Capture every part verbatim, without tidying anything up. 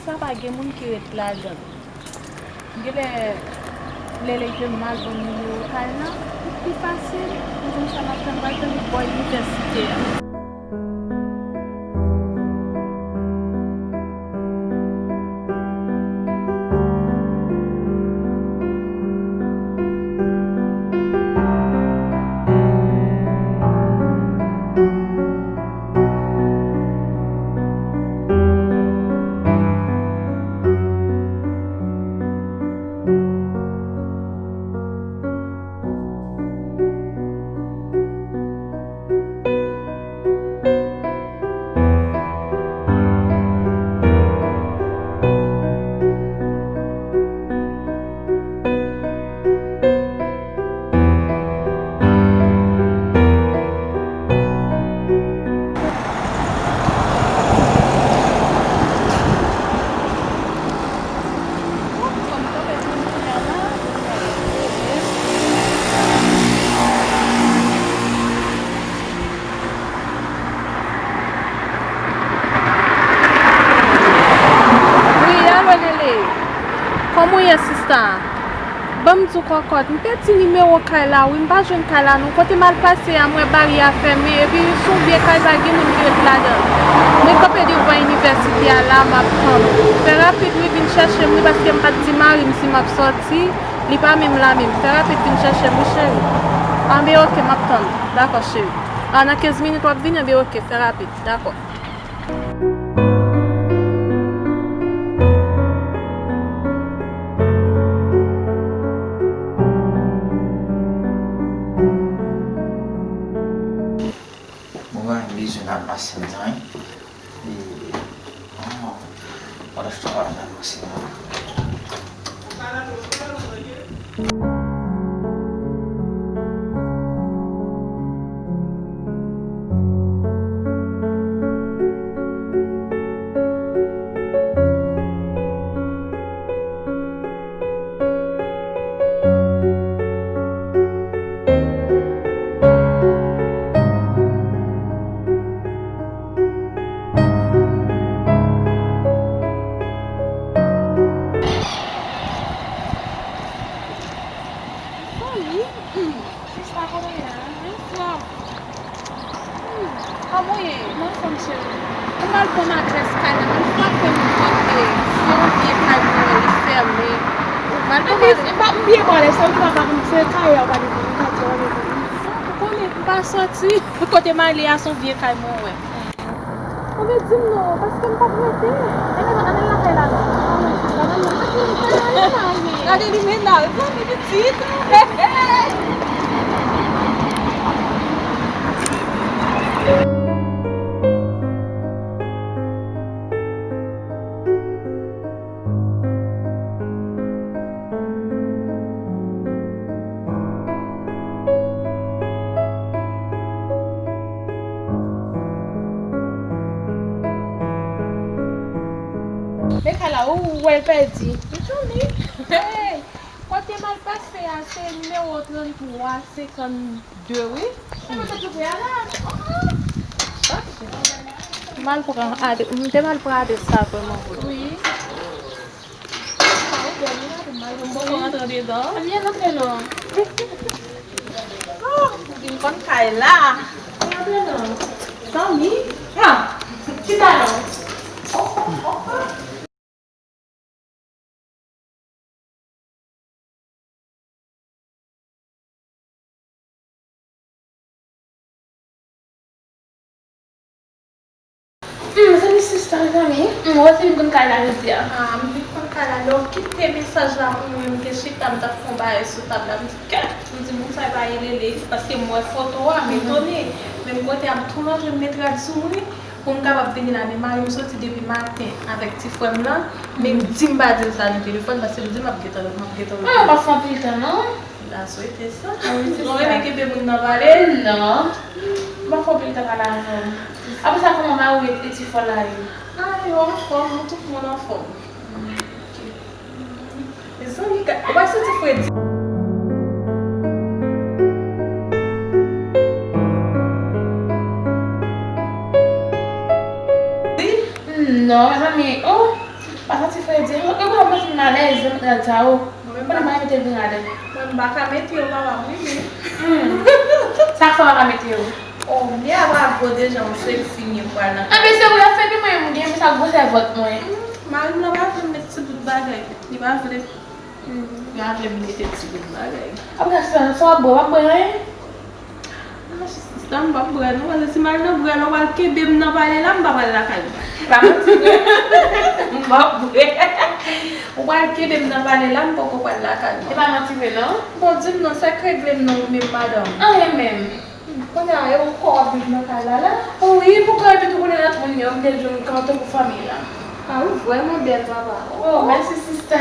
Sa pa gen moun ki ret ladan l. Genlè, lè, lè ke m al ban nimewo kay la, li pi fasil. M konn sa m ap fè, m pral tann bò inivèsite a. Wi, alo, Lele. Kòman w ye, sista? Ban m di w kòkòt, m pèdi nimewo kay la, wi, m pa jwenn kay la, non. Kote m al pase a, m wè baryè a fèmen, epi se yon vye kay, pa gen moun ki ret ladan l. Mwen kanpe devan inivèsite a la, m ap tann ou. Fè rapid, wi, vin chèche m, wi, paske m pa t di mari m si m ap sòti, li pa menm la menm. Fè rapid, vin chèche m, wi, cheri. Anben, oke, m ap tann ou. Dakò, cheri. A, nan kenz minit, w ap vini, anben, oke, fè rapid. Dakò. Mwen bezwen nan masin nan, wi. E, oh, what if the water nan masin nan? Fanmi, hmm, sista, kòman w ye a? Anfòm. Hmm, kòman w ye? Mwen anfòm, cheri. Ou mal pran m adrès kay la, men frape m kote. Se yon vye kay mwen wè, li fèmen. Ou mal pran m adrès. M pa, m byen bò lè sa, ou pa pa konn se kay a ou pa devan, ou ka di w pa devan. Ou konnen, m pa sòti. Kote m ale a, se yon vye kay mwen wè. Anben, di m non, paske m p ap rete. Ann al, ann al lakay la non. Ann al lakay la non. Gade limena, zanmi pitit. Men kay la, ou wè l pèdi. Li tchoumi. Hey! Kote m al pase a, se nimewo tranntwa, senkannde, wi. Mwen te tou pre a la. M al pran ade-, m te mal pran adrès sa vrèman vre. Wi. Sa ou bèl, wi, madanm. Mwen poko rantre andedan. Ann al rantre non. Oh, vin konn kay la. Rantre non. Zanmi. Ah, chita non. Oh, oh, oh, oh. Hmm, se misye sa, zanmi. Hmm, ou wè se vin konn kay la jodi a. Ah, m vin konn kay la. Lè w kite mesaj la pou mwen, m te chita, m t ap fè yon bagay sou tab la. M di, kèt! M di, moun sa yo pa rele li, paske m wè foto a, m etone. Men m kote a, m tou manje, m met rad sou mwen. Pou m kapab vini la, men mari m soti depi maten avèk ti frè m lan, men m di m pa di l sa nan telefòn, paske m di m ap gentan, m ap gentan. Ah, w pa fè anpil tan, non? M ta swete sa. Ah wi, se sa. Ou renmen kenbe moun nan pale? Non. M pa fè anpil tan pale avè w. Apre sa, kòman mari w e, e ti frè w la ye? Ah, yo anfòm, tout moun anfòm. Ok. Mezanmi, ka-, w ap santi fredi. Non, mezanmi, oh, pa Alèz, nan rad sa yo. Mwen menm pa ka mete l vin alèz. Mwen m pa ka mete yo, papa m wi, men. Hmm. Sa k fè w pa ka mete yo? Oh, m deja bravo deja, yon sèl figi m pral nan. Anben, se ou y ap fè, epi mwen menm, m gen sa gwosè vant mwen. Hmm, mari m nan pa vle m met ti bout bagay. Li pa vle. Hmm. Li pa vle m mete ti bout bagay. Apre sa, sa w ap bwè, w ap bwè anyen? Ah, sista, m p ap bwè non, paske si m al nan bwè la, ou pral kenbe m nan pale la, m pa pral lakay ou. Pa manti vre. M p ap bwè. Ou pral kenbe m nan pale la, m poko pral lakay ou. E pa manti vre non. Bon, di m non, sa k regle m non, ou menm madanm? Anyen menm. Hmm, kounye a, e ou kò w ap viv nan kay la, la? Wi, poukò epi tou kounye a tout moun yo, m te di w m kanpe pou fanmi la. Ah, ou vrèman bèl, papa. Oh, mèsi, sista.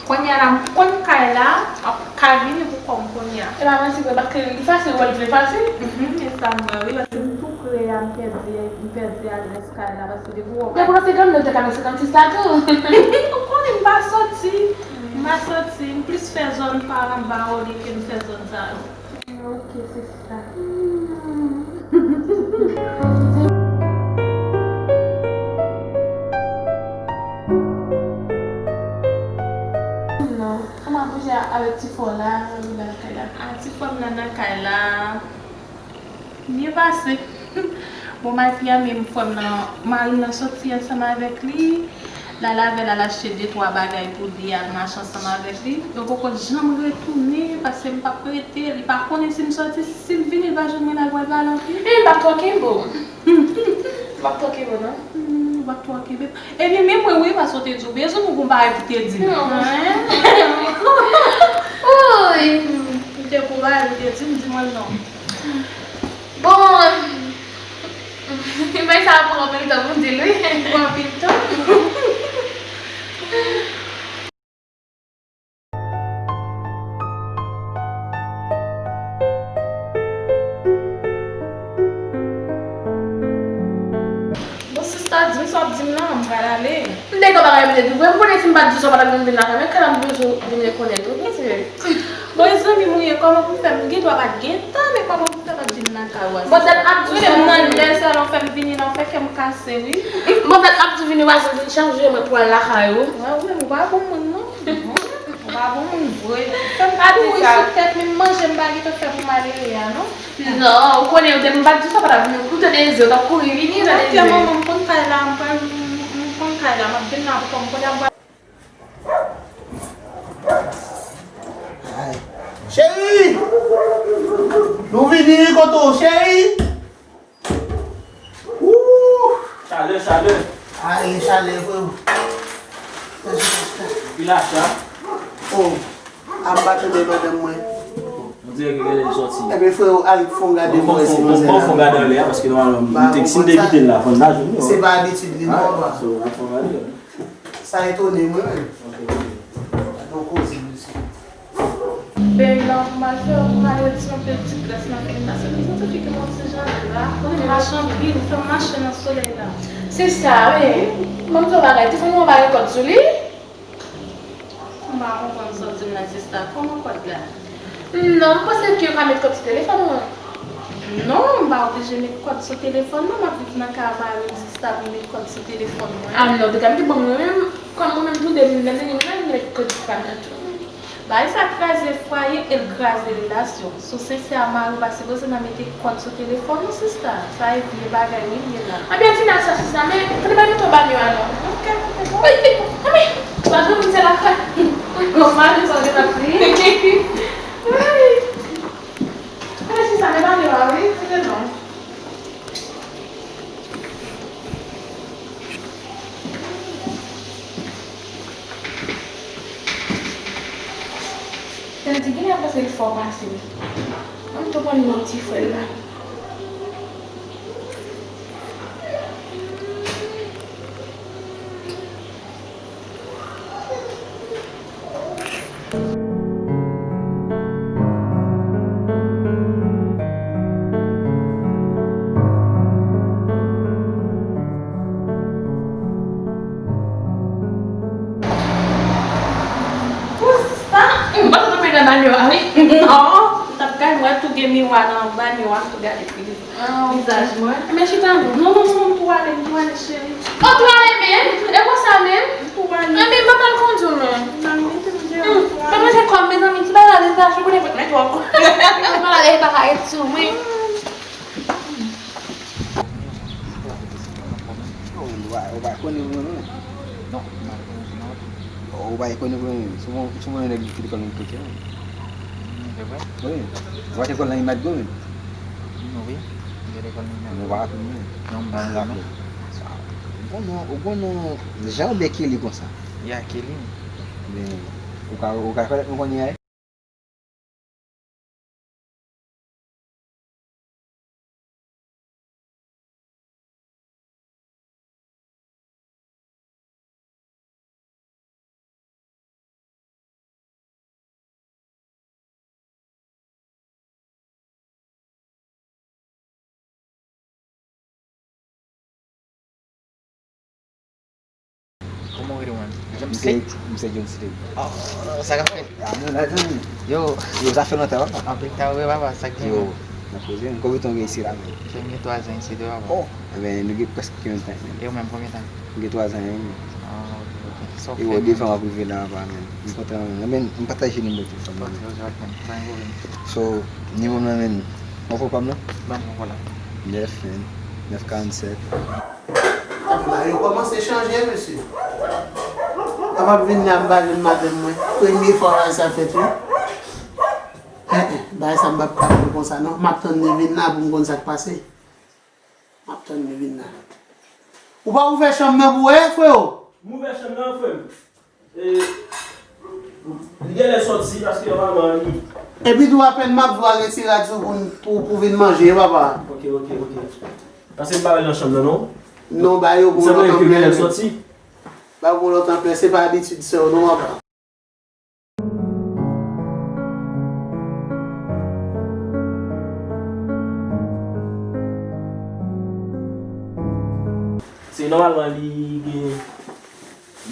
Kounye a la, m konn kay la, ap ka vini pou kò m kounye a. E pa manti vre, paske li fasil, ou wè l vle fasil. Mhm, e sa m wè, wi, paske m tou pre a, m pèdi, m pèdi adrès kay la, paske depi w wè. Depi w nan senkannde, w te ka nan senkannsis la tou. Ou konnen m pa soti, m pa soti, m plis fè zòn pa anba olye ke m fè zòn sa yo. Ok, sista. Non, kòman ap bouje avèk ti fò la, nan kay la? Ah, ti fò m nan nan kay la. Byen pase. Bon, Mati a menm frè m nan, mari m nan soti ansanm avèk li. L al avè l al achte de twa bagay pou li, al mache ansanm avèk li. Yo poko janm retounen, paske m p ap rete. Li pa konnen si m soti, si l vini, l va jwenn mwen la, l pral pale anpil. E m p ap twò kenbe w. M p ap twò kenbe w, non. Hmm, ou p ap twò kenbe m. Epi menm mwen, wi, paske w te di w bezwen m, ou gon bagay pou te di m. Non. Hen? Woy. Hmm, ou te gon bagay pou te di m, di mwen l non. Bon, men sa pran anpil tan pou m di l, wi. Pran anpil tan. Bon, sista, di m sa w ap di m nan, m pral ale. M te gen bagay pou m te di w vre, m konnen si m pa t di w sa w pa t ap vin vin lakay mwen, kè l ap bezwen vin rekonèt ou, mesye. Bon, e zanmi m ou ye, kòman pou fè m gen dwa pa t gen tan, men kòman pou fè pa t vin lakay ou a? Bon, dat ap di w sa m nan lè sa lè w fè m vini la, w fè kè m kase, wi. Bon, dat ap di w vini, w a vin chanje mwen pou al lakay ou. Wè, ou menm, ou pa bon moun, non. Ou pa bon moun vre. Fè m kouri sou tèt, menm manje m pa gentan fè pou malere a, non. Non, ou konnen, depi m pa t di w sa, w pa t ap vini. Ou te dezi, w t ap kouri vini, ou te dezi. Manman, m konn kay la, m pral, m, m konn kay la, m ap vin la pou kò m, kounye a m pral. Ay. Cheri! Nou vini, kote w, cheri? Ooh! Chalè, chalè. Ay, chalè, frè. Pi lacha. Oh, a m pa tande madanm mwen. On dirè ke genlè li sòti. Ebyen, frè, al fè yon gade pou wè si manzè la. Bon, fè yon gade anlè a, paske nòmalman, m te, si m te kite l la, fò n ta jwenn li. Se pa abitid li, non, papa. So, al fè yon gade. Sa etone mwen, menm. Ok, ok. Gade yon koze, mesye. Bèl la, m al fè, m al retire yon pil ti grès nan figi m, paske m santi figi m yon ti jan gra. Konnen m mache anpil, fè m mache nan solèy la. Se sa, wi. Ban m di w yon bagay, telefòn ou an pa gen kòd sou li? M pa konprann sa w di m la, sista. Kòman kòd la? Non, m panse ke yo ka met kòd sou telefòn ou an. Non, m pa oblije met kòd sou telefòn mwen, m ap viv nan kay a mari m, sista, pou m met kòd sou telefòn mwen. Ah non, depi m te bon mwen menm, kòm mwen menm tou de m nan teni mwen, m met kòd sou kay mwen tou. Bagay sa kraze fwaye e l kraze relasyon. Si w sensè a mari w pa sipoze nan mete kòd sou telefòn ou, sista. Sa e vye bagay wi l ye la. Anben di nan sa sista, men fòk nou pa mete w banyo a non. Ok, ok, bon. Wi, wi, anben, pa janm se lakay. Bon, mari sa w te t ap kriye. Wi. Anben sista, men banyo a wi, se non. Tande, genlè paske l fò pase. Ann tou pran nimewo ti frè l la. Pou sista, m pa t tonbe nan banyo a wi. Non, m t ap Mwen tou gen miwa nan anba, miwa m tou gade figi. Ah, ok. Vizaj mwen. Men chita non. Non, non, non, non, m tou ale, m tou ale, cheri. Oh, tou ale menm? E konsa menm? M tou ale. Enben, m pa pral kondwi w non. Nan mete m deyò, m tou ale. Pa manje kò m, mezanmi, ti bagay la dezache pou nenpòt men twòp. Mwen ale, pa ka ret sou mwen. Ou pa, ou pa konnen mwen menm. Non, m pa konnen mwen. Ou pa konnen mwen menm. Se mwen, se mwen nèg ki te konnen kote. Se vre? Wi. Ou pa te kòl nan Imadgo menm? Non, wi. M te kòl nan Imadgo. Ou pa rapèl mwen? Non, m pa rapèl non. Ou konn non, ou konn non, jan ou byen Kelly konsa. Ya, Kelly. Men, ou ka, ou ka fè lèt mwen konnen a. Kòman w rele w menm? Jan m se, se m se John Slade. Oh, sa k ap fèt? Ah, nou la, zanmi. Yo. Yo, sa fè lontan, papa. Anpil tan, wi, papa, sa k gen? Yo, nan koze, konbyen tan w gen isi la menm? Jan m gen twa zan isi, wi, papa. Oh, enben, nou gen prèske menm tan menm. E ou menm, konbyen tan? M gen twa zan, wi. Ah, ok, ok. Sa w fè menm? E ou, devan w ap rive la, papa, menm. M kontan, men, m pataje nimewo telefòn nan. Ok, ok, ok, pa gen pwoblèm. So, nimewo m nan, men, w ap pran pa m nan? Ban m, vwala. Nèf, men, nèf karannsèt. Bagay yo kòmanse chanje, mesye. Sa m ap vin la, m pa jwenn madanm mwen. Premye fwa bagay sa fèt, wi. Hein, hein, bagay sa m p ap ka pran konsa, non. M ap tann li vin la pou m konn sa k pase. M ap tann li vin la. Ou pa ouvè chanm nan pou wè, freo? M ouvè chanm nan, frè m. E, li genlè sòti paske nòmalman li. Epi tou apèn m ap vwa retire a di w pou, pou, pou vin manje, papa. Ok, ok, ok. Paske m pa wè l nan chanm nan, non. Non, ba yo gon lòt anplè. Sanble ke genlè l sòti. Ba yo gon lòt anplè, se pa abitid sè w, non, papa. Se nòmalman li gen,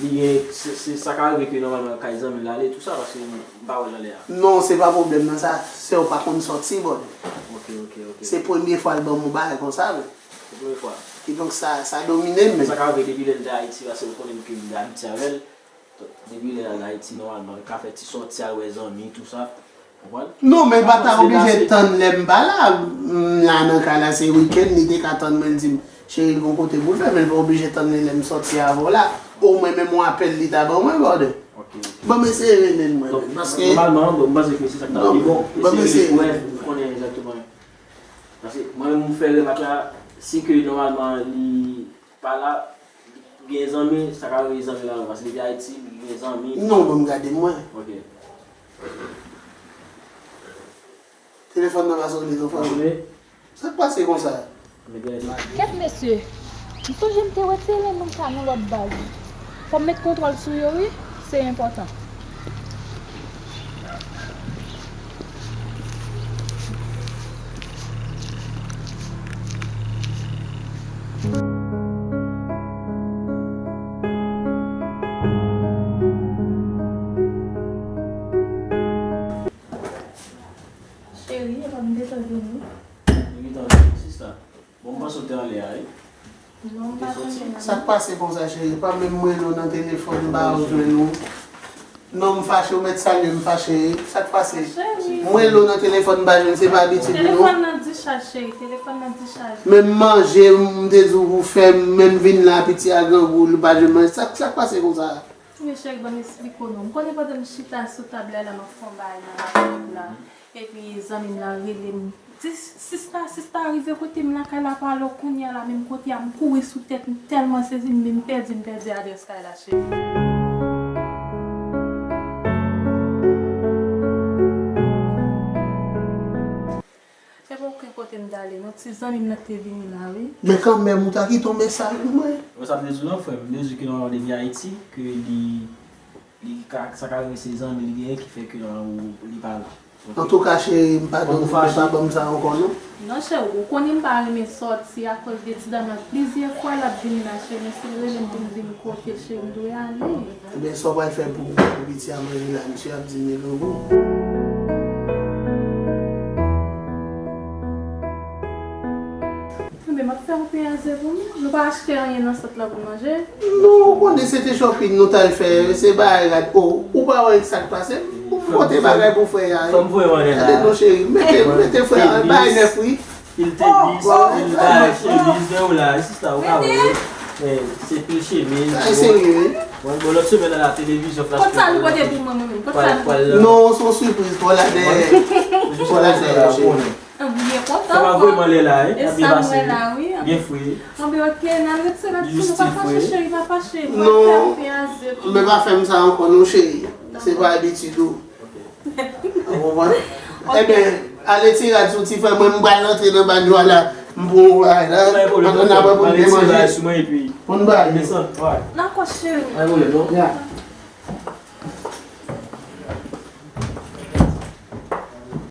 li gen, se, se sa ka rive ke nòmalman kay zanmi l ale, tou sa, paske m pa wè l anlè a. Non, se pa pwoblèm nan sa, sè w pa konn sòti, brother. Ok, ok, ok. Se premye fwa l ban m yon bagay konsa, men. Se premye fwa. Kidonk sa, sa domine m, men. Sa ka rive depi lè l te Ayiti, paske ou konnen ke m te abitye avè l. Depi lè l al Ayiti, nòmalman, l ka fè ti sòti al wè zanmi, tou sa. Konprann? Non, men l pa ta oblije tann lè m pa la. M la nan kay la, se wikenn, li te ka tann mwen, l di m, cheri, l gon kote pou l fè, men l pa oblije tann li lè m sòti avè w la. Omwen menm yon apèl li ta ban mwen, brother. Ok, ok. Ban m eseye rele l mwen menm, paske. Nòmalman, bon, m panse ke se sa k ta pi bon. Ban m eseye rele l mwen. Konnen egzakteman. Paske mwen menm, m fè remak la, si ke nòmalman li pa la, gen zanmi, sa ka rive zanmi la, paske depi Ayiti, li gen zanmi. Non, ban m gade mwen. Ok. Telefòn nan pa sone non, frè m. Pa sone? Sa k pase konsa? Kèt mesye, m sonje m te wè ti Helen nan ka nan lòt baz. Fò m met kontwòl sou yo wi, se enpòtan. Cheri, epa m gentan vini. Ou gentan vini, sista? Bon, m panse w te anlè a, wi. Non, m pa t anlè a. Sa k pase konsa, cheri? Pa menm m rele w nan telefòn, m pa jwenn ou. Non, m fache, ou mèt salye m fache. Sa k pase? Cheri. M rele w nan telefòn, m pa jwenn, se pa abitid ou, non? Telefòn nan dichaj, cheri, telefòn nan dichaj. Menm manje, m te di w pou fè, menm vin la, piti a grangou, li pa jwenn manje. Sa, sa k pase konsa? Men cheri, ban m esplike w non. M konnen pandan m chita sou tab la, la, m ap fè yon bagay nan laptop la. Epi zanmi m lan rele m. Di, sista, sista, rive kote m lakay la, pale w kounye a la, menm kote a, m kouri sou tèt, m tèlman sezi, m, m pèdi, m pèdi adrès kay la, cheri. Se pa okenn kote m t ale, non. Ti zanmi m nan ki te vini la, wi. Men kanmenm, ou ta kite yon mesaj pou mwen. Mwen sa m te di w lan, frè m. M te di w ke nòmalman depi Ayiti, ke li, li ka, sa ka rive se zanmi li genyen ki fè ke nòmalman li pa la. Antouka, cheri, m padone w, pa ban m sa ankò, non. Non, cheri, ou konnen m pa renmen sòti akoz de ti dam lan. Plizyè fwa l ap vini la, cheri, men si l rele m pou m vin kote l, cheri, m dwe ale. Ebyen, sa w pral fè pou, pou piti a manje la, misye ap di m li grangou. Ou peye aze pou nou? Nou pa achte anyen nan sant la pou manje? Non, ou konnen se te shopping nou t al fè, se bagay rad. Oh, ou pa wè sa k pase? Ou pote bagay pou frè a. Fò m voye w anlè la. Gade non cheri, mete, mete frè a, bagay nèf wi. Pil tenis, pil bagay, chemiz, men w la, sista, ou ka wè. Men, se pil chemiz. Ay serye wi. Bon, bon, lòt semèn nan la televizyon Flash. Kot sa nou pote pou mwen, mwen menm? Kot sa nou pote? Non, se yon sipriz pou la dèyè. Pou la dèyè cheri. Byen kontan. Sa va vrèman lè la, hein? E sa m wè la, wi. Byen fre. Anben, ok, n al retire la, nou pa fache, cheri, pa fache. Non, men pa fè m sa ankò, non, cheri. Se pa abitid ou. Ou konprann? Enben, ale ti rad sou ti frè mwen, m pral rantre nan banyo a la. M pou bagay la. Ann, ann apre pou n demanje. Pou n bay. Dakò, cheri. Ya.